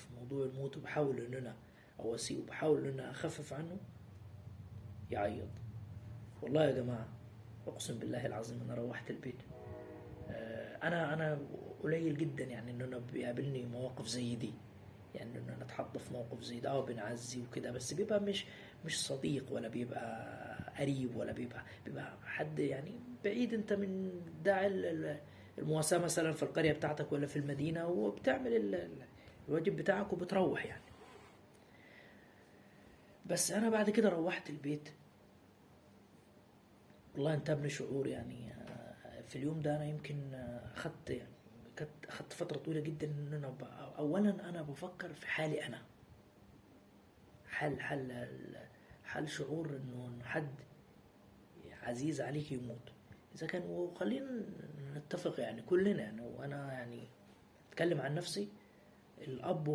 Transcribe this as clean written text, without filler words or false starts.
في موضوع الموت، وبحاول ان انا اواسيه وبحاول ان انا اخفف عنه، يعيط. والله يا جماعة اقسم بالله العظيم انا روحت البيت، انا قليل جدا يعني ان انا بيقابلني مواقف زي دي، يعني ان انا اتحط في موقف زي ده، بنعزي وكده، بس بيبقى مش صديق ولا بيبقى قريب ولا بيبقى حد يعني بعيد، انت من داعي المواساة مثلا في القرية بتاعتك ولا في المدينة، وبتعمل الواجب بتاعك وبتروح يعني. بس انا بعد كده روحت البيت والله انتابني شعور يعني، في اليوم ده انا يمكن، اخدت يعني، كانت اخدت فترة طويلة جدا ان انا اولا انا بفكر في حالي انا، حال شعور انه حد عزيز عليك يموت. اذا كان، وخلينا نتفق يعني كلنا يعني، وانا يعني اتكلم عن نفسي، الاب